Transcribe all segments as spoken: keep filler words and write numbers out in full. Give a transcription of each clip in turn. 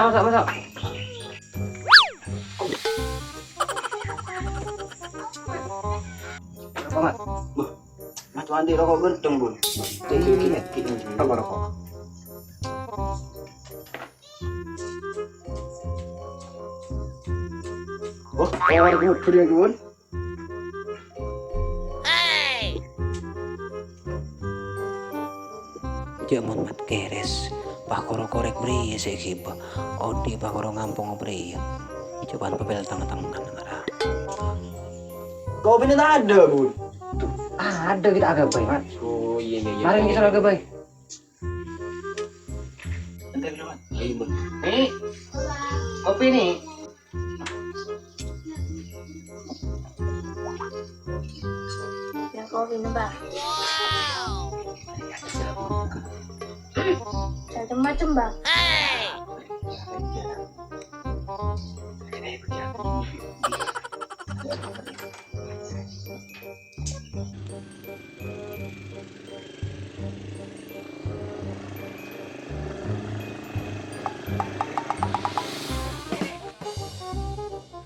Maso', maso', maso'. Roko', Mat. Wah, Mat, Wandi roko' ghântheng, Bun. Cek, cek, cek, cek. Apa roko'? Oh, kawar kubur ya, Bun. Jhâ' mon Mat kèrès, pakoro korèk bâriyâ sè èghibâ. Odi' pakoro ngampong bâriyâ. Cobâ'ân pèpèl teng-tengngan ngara. Kopina ta' adâ, Bun? Tuh, adâ kita agak baik, Mat. Oh, iyâ, iyâ, iyâ. Mari kita agak baik. Enten, Mat. Ayo, Bun. Nih, kopi nih. Yang kopi nih, Bang. Macam-macam, Bang.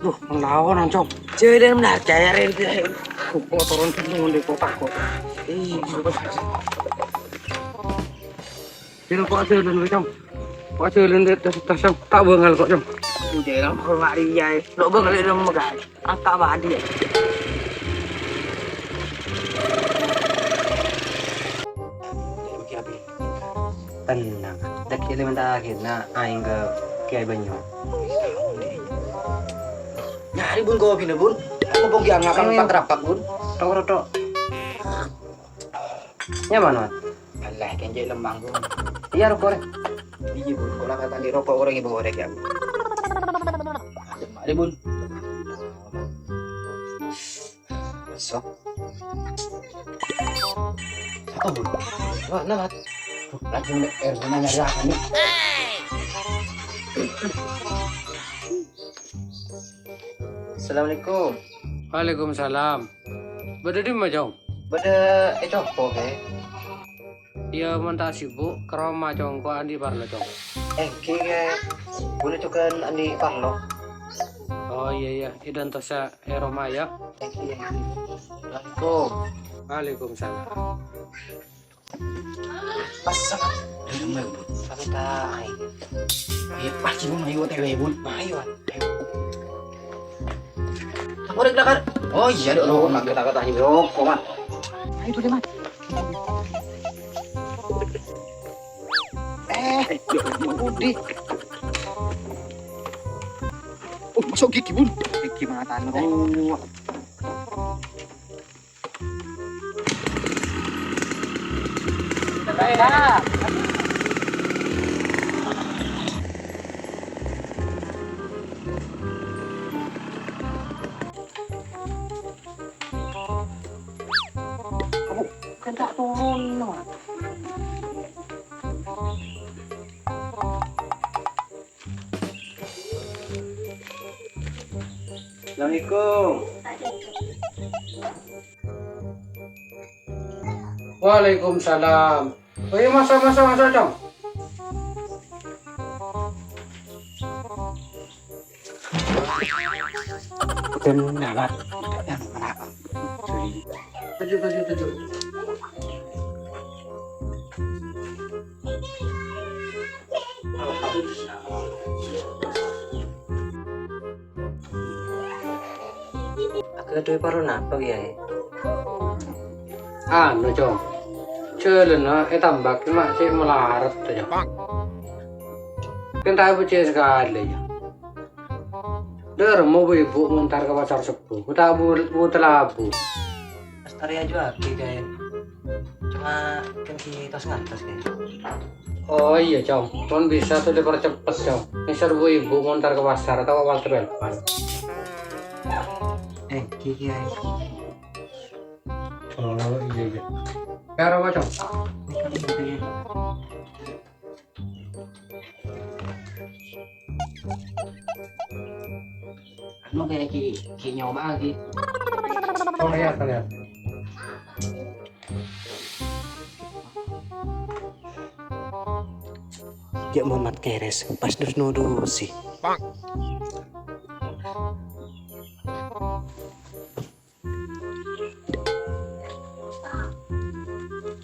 Duh, melawan, Cong. Jalan benar, jalan. Kok turun sini, ngon di kota, kok. Ih, coba. Kira kok ada dan, Cong. Kok ada dan, Cong. Tak bengal kok, Cong. Udah, Cong, kalau nggak ria, lo bengal itu, Cong. Ata' bâdâ, yâ? Tenang. Dâgghi' lèmèn ta' akhirna aèng ka Kèyaè Banyu. Nyarè, Bun, kopina, Bun. Ngopo ghi' ngakan Ayo, ayo. Empat rapak, Bun. Tok, tok, tok. Nyaman, Mat? Alah, kèng cè' lemmang, Bun. Iyâ, roko' rè. Iyâ, Bun. Kok la katanya roko' orèng ibu orèng, yâ, Bun. Mari, Bun. So. Apa, Bun? Mana, Mat? Duh, lagi nge-, air sama nyari apa nih? Assalamualaikum. Waalaikumsalam. Bâdâ dimma, Cong? Bâdâ è compo', Kè. Iyâ, mon ta' sibuk, ka roma, Cong. Ko' andi' parlo, Cong. Èngghi, Kè. Bulâ jhughân andi' parlo. Oh, iyâ, iyâ. Èdântosa è roma, yâ. Èngghi, èngghi. Assalamualaikum. Waalaikumsalam. Pas sama. Ayo, Bun. Aku tak, ayo. Ayo, pas, Bun. Ayo, O T W, Bun. Ayo, ayo. Korek lakar. Oh, iyâ, dok, roko' nak kata-kata ini roko', Mat. Ayo, boleh, Mat. Eh, budi. Oh, masuk gigi, Bun. Gigi mata, oh. Ta' toron, no. Assalamualaikum. Waalaikumsalam. Oh iya, maso', maso', maso', Cong. Bhunten, Pak. Toju', toju', toju'. Aghâdhuwi parlo napa, Kèyaè? Anu, Cong. Jhâlânna ètambâ, coma cè' malarat, Cong. Kan ta' èbâcè' sakalè, Cong. Dhâremma bu-ibu montar ka Pasar Sebbhu, ta' bu-, bu talabu. Lestari ajuwâghi, Kèyaè. Coma kan ghi' tos ngantos, Kèyaè. Oh iyâ, Cong. Mon bisa tolè parceppet, Cong. Nèser bu-ibu montar ka pasar, ta' kowal tebel. Eh, ghi, ghi, ayo. Oh, iyâ, iyâ. Karo apa, Cong? Anu, Kèyaè, ghi', ghi' nyoba, ghi'. Oh, iyâ, iyâ. Jhâ' Muhammad Keres, pas dus-nodusè.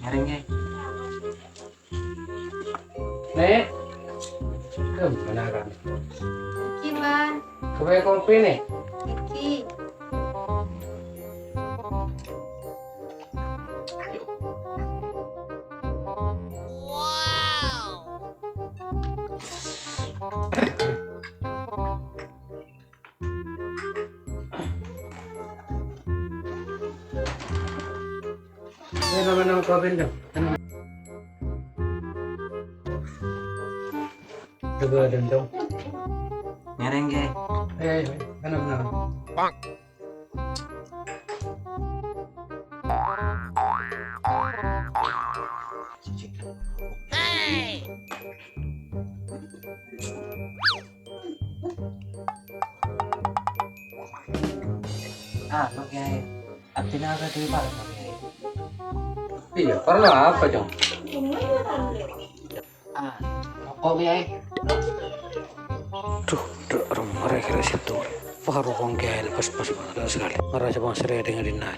Ngarèng, Kè. Nè'. Tuh, benaran. Iki, Bang. Kopi, kopi, Nè'. Iki. Eh, nama-nama kopi, Cong. Coba, Cong. Ngarèng, Kè. Eh, nama-nama. Anu, Kèyaè. Abdhina aghâdhuwi parlo, Kèyaè. Iyâ, parlo apa, Cong? Ah, roko', Kèyaè. Duh, duh, rem-, rem-, rem-, situ. Wah, roko' Kèyaè, pas, pas, pas, pas sakalè. Ngarasa bang sere dengan dinar.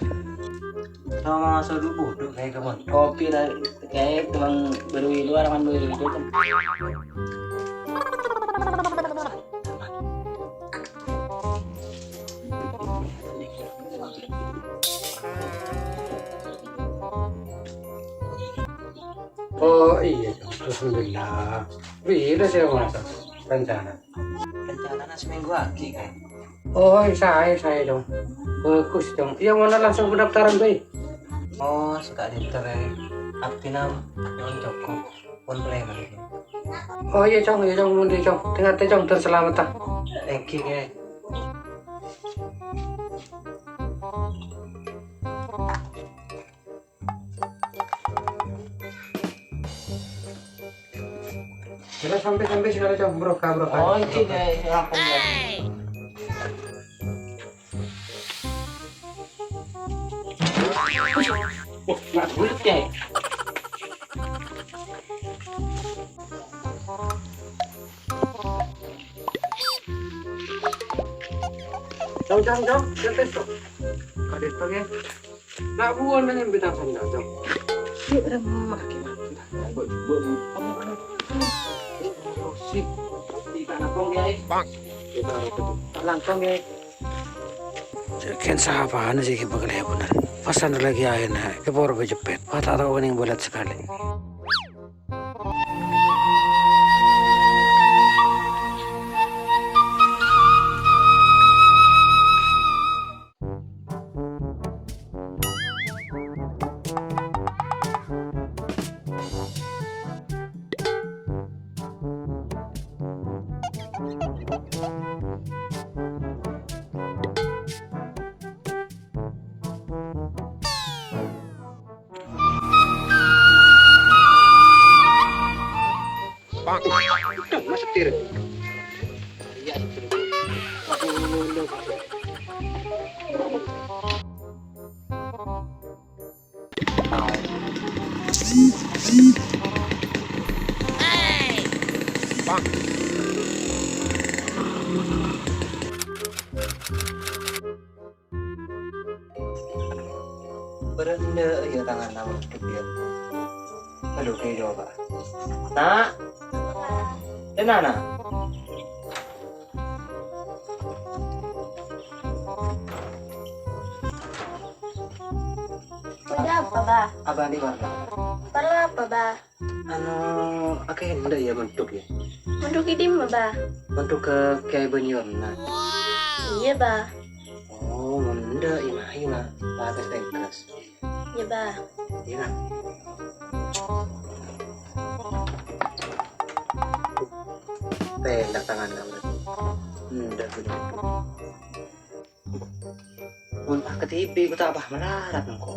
Sama maso' dulu, dulu, Kèyaè, kemon. Kopi lah, Kèyaè, teman baru di luar, aman baru di luar. Oh, iyâ, Cong. Alhamdulillah. Bilâ sè maso' rencana? Rencanana seminggu lagi, Kè. Oh, saè, saè, Cong. Bagus, Cong. Iyâ, mona langsung pendaftaran bhâi. Oh, saka'dinto, Kè. Abdhina nyo'on cokop. Pon preman. Oh, iyâ, Cong, iyâ, Cong, mon dhi, Cong. Tè-ngatè, Cong, tor salamet, ta. Thank you, Kè. Kira sampai-sampai segala campur, kabur, kabur. Oh, iki, Kè, aku, Kè. Wah, nggak bulat, Kè. Cong, Cong, Cong, lihat itu. Ada itu, Kè. Nak bukan dengan bintang sandal, Cong. Yuk, remah, gimana? Buat, buat, buat. Sip. Kita langsung, Kè. Bang. Kita langsung, Kè. Kèng sapana sè ghi' bhâkal è bhender. Pas sandal lagi aèna, kè poro bhâi jepit. Pas ta' tao kennèng bâlât sakalè. Tir. Iya, tir. Aku ngono, Pak. Bârâ' endâ' ya tanganna mondhuk ya. Aduh, kayak coba. Nak. Tenang, Nak. Ada apa, Bah? Abang di mana? Perlu apa, Bah? Anu, akèya endâ' ya mondhuk ya? Mondhuk è dimma, Bah? Mondhuk ka Kèyaè Banyuwanna. Iyâ, Bah. Oh, mon endâ' ya mayu, Nak. Pates tengkas. Iyâ, Bah. Iyâ, Nak. Tèlak tanganna, Nak. Endâ' bener. Mon akadhibi' ghu ta' apa malarat engko'.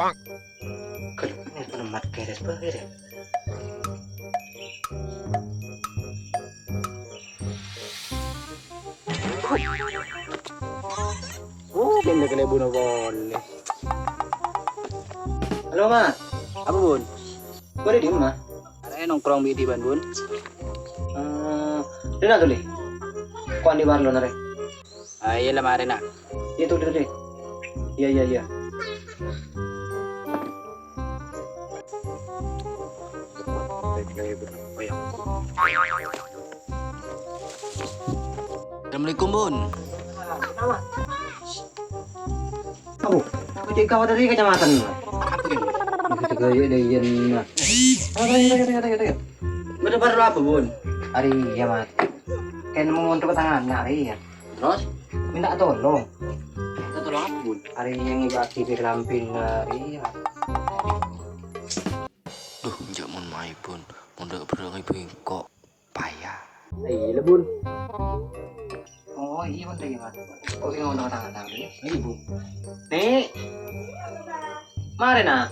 Ghellâ' penemmat keres bhâi rè. Oh, kènè' kènè' buno polè. Halo, Mat. Apa, Bun? Bâdâ è dimma? Arè nongkrong bi' Diban, Bun. Eh, dina tuli. Ko' andi' parlo narè. Ah, iyâ la marèna. Iyâ, tuli, tuli. Iyâ, iyâ, iyâ. Assalamualaikum, Bun. Oh, kok cè' kawat tadi kacamatan, Mat? Apa ini? Itu juga ya, deh, iya, nah. Ayo, ayo, ayo, ayo, ayo. Bâdâ parlo apa, Bun? Arèya, Mat. Kan mau untuk tangan, nah, arèya. Terus? Minta tolong. Minta tolong apa, Bun? Arèya ngibâ'âghi pèr lambina, arèya. Duh, enjâ' mon mayu, Bun. Mon dâ' berrâ' ngibâ'âghi engko'. Paya. Iyâ, Bun. Oh, iyâ, Bun, iyâ, Bun. Kok sè ngono tangan, tangan, ya? Iyâ, Bun. Nek. Marè, Nak.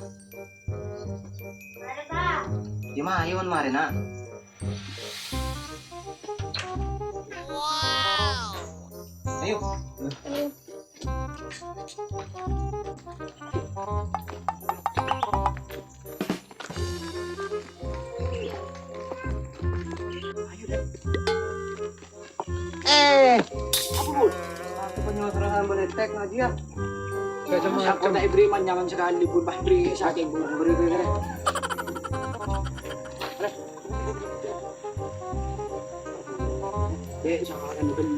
Iyâ, mayu, Bun, marè, Nak. Ayo. Eh, apa, Bun? Aku penyosrohan boleh tek ngaji ya. Aku tak beri man nyaman sekali, Bun. Bah, beri saking, Bun. Beri, beri, beri. Dek, jangan gendut.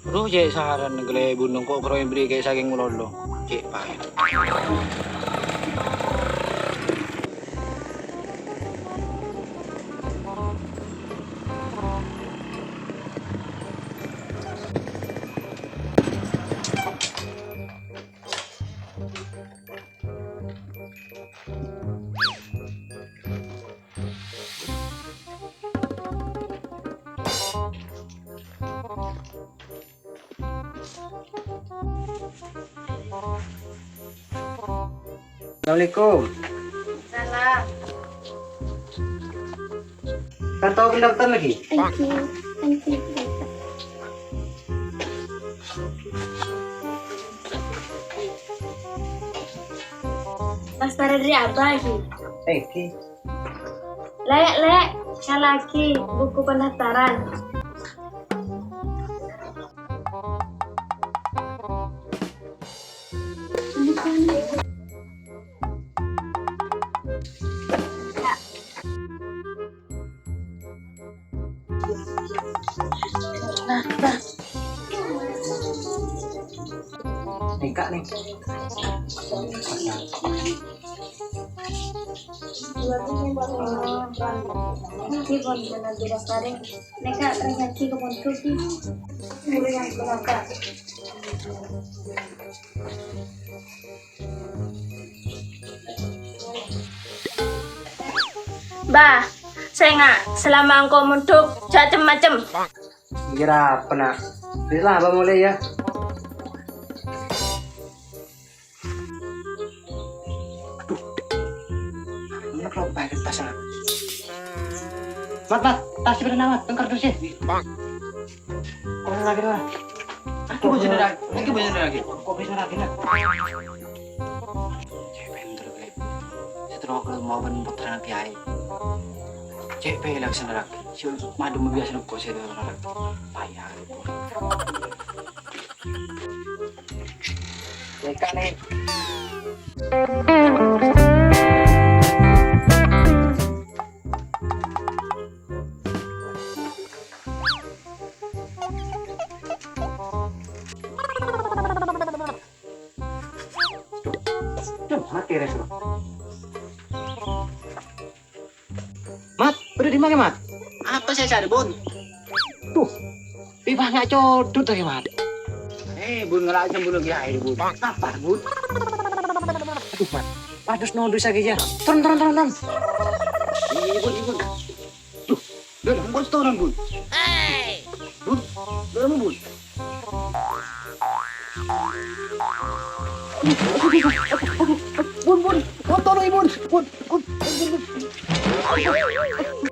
Roh cè' saran ghellâ' bunung ko' karo èbri kè' sakèng malolo. Cè' paè. Assalamualaikum. Salam. Kan tao pendaftaran lagi? Thank you. Thank you. Pas tara dâri abâ' ghi. Èngghi. Lè', Lè', kala'aghi buku pendaftaran. Nèka, nèng. Nèka, ternyata kamu tuh sih. Bah, sènga', salama engko' mondhuk, jhâ' cem-macem. Kèra apa, Na'? Bismillah, abâ' molè, yâ. Aduh. Ana' loppa è tas, Na'. Mat, Mat, tas bâdâ, Mat, tengkar terus, yâ. Kok lagi, Mat? Aku bâjâna lagi. Aku bâjâna lagi. Kok bisa lagi, Mat? Cè' pènter, Bre. Sè terro kèlo mau bân pottrana pèyaè. Cè' pèlak sè nerrak. Sè madhem biyasa nengko sè nerrak. Paya. Cekane. Duh, mati, Res. Mat, bâdâ dimma, Mat? Apa sè èca'na, Bun? Duh, pèpa nga' codot, Mat. Eh, Bun, ngala' sambulun kèya, Bun. Apa, Bun? Aduh, Mat. Padus nodus lagi, yâ. Turun, turun, turun, turun. Iya, Bun, iya, Bun. Duh, dâ' lambâ' setoran, Bun. Bun, dâ' lambâ', Bun. Bun, Bun, Bun, tolong, Bun. Bun, Bun, Bun, Bun.